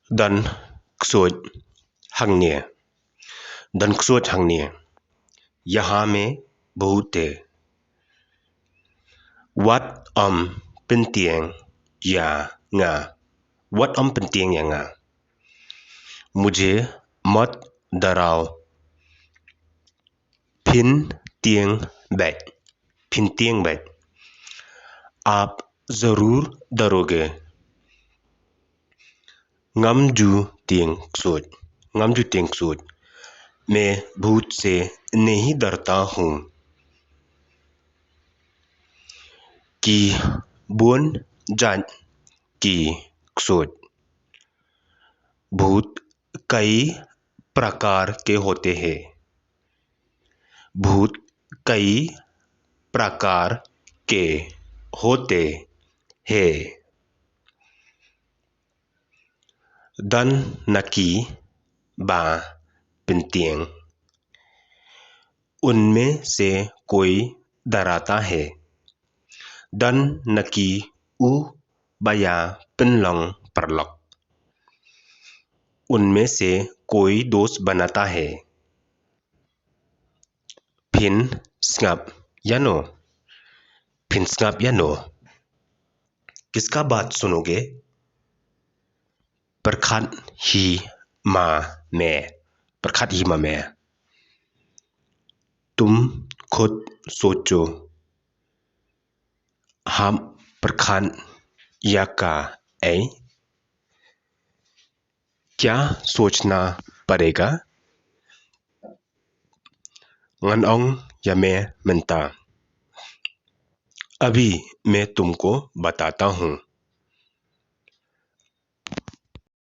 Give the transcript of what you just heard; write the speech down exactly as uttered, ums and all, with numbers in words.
Don ksuid hangne. Don ksuid hangne. यहाँ में भूत है। Wat ym pyntieng ïa nga. Wat ym pyntieng ïa nga. मुझे मत डराओ। Phin tieng beit. Phin tieng beit. आप जरूर डरोगे। Ngam ju tieng ksuid. Ngam ju tieng ksuid। मैं भूत से नहीं डरता हूँ। Ki bun jait ki ksuid। भूत कई प्रकार के होते हैं। भूत कई प्रकार के होते हैं। Don na kiba pyntieng। उनमें से कोई डराता है। Don na ki u ba ïa pynlong paralok। उनमें से कोई दोस्त बनाता है। Phin sngap ïano। Phin sngap ïano। किसका बात सुनोगे? Pyrkhat hi ma me। Pyrkhat hi ma me। तुम खुद सोचो। Hap pyrkhat ïa kaei। क्या सोचना पड़ेगा? Ngan ong ïa me mynta। अभी मैं तुमको बताता हूँ।